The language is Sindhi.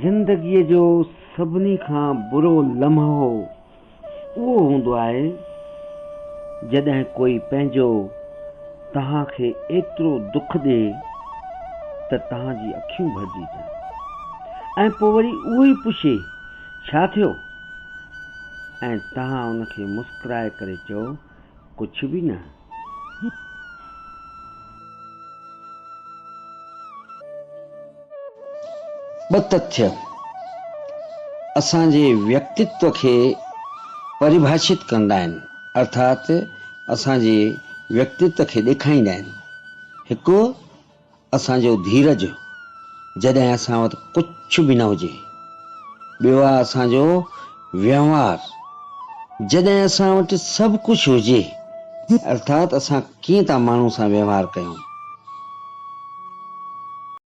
زندگيء جو سڀني کان برو لمحو اهو هوندو آهي، جڏهن ڪوئي پنهنجو توهان کي ايترو دک ڏئي ته توهان جي اکيون ڀرجي اچن ۽ پوء وري اهو ئي پڇي ڇا ٿيو؟ ۽ توهان ان کي مسڪرائي ڪري چئو ڪجهه به نه. ٻه تٿيه اسان جي ويڪتتو کي پريڀاشت ڪندا آهن، ارٿات اسان جي ويڪتتو کي ڏيکاريندا آهن. هڪ اسان جو ڌيرج، جڏهن اسان وٽ ڪجهه به نه هجي. ٻيو آهي اسان جو وهنوار، جڏهن اسان وٽ سڀ ڪجهه هجي، ارٿات اسان ڪيئن ٿا ماڻهو سان وهنوار ڪيون.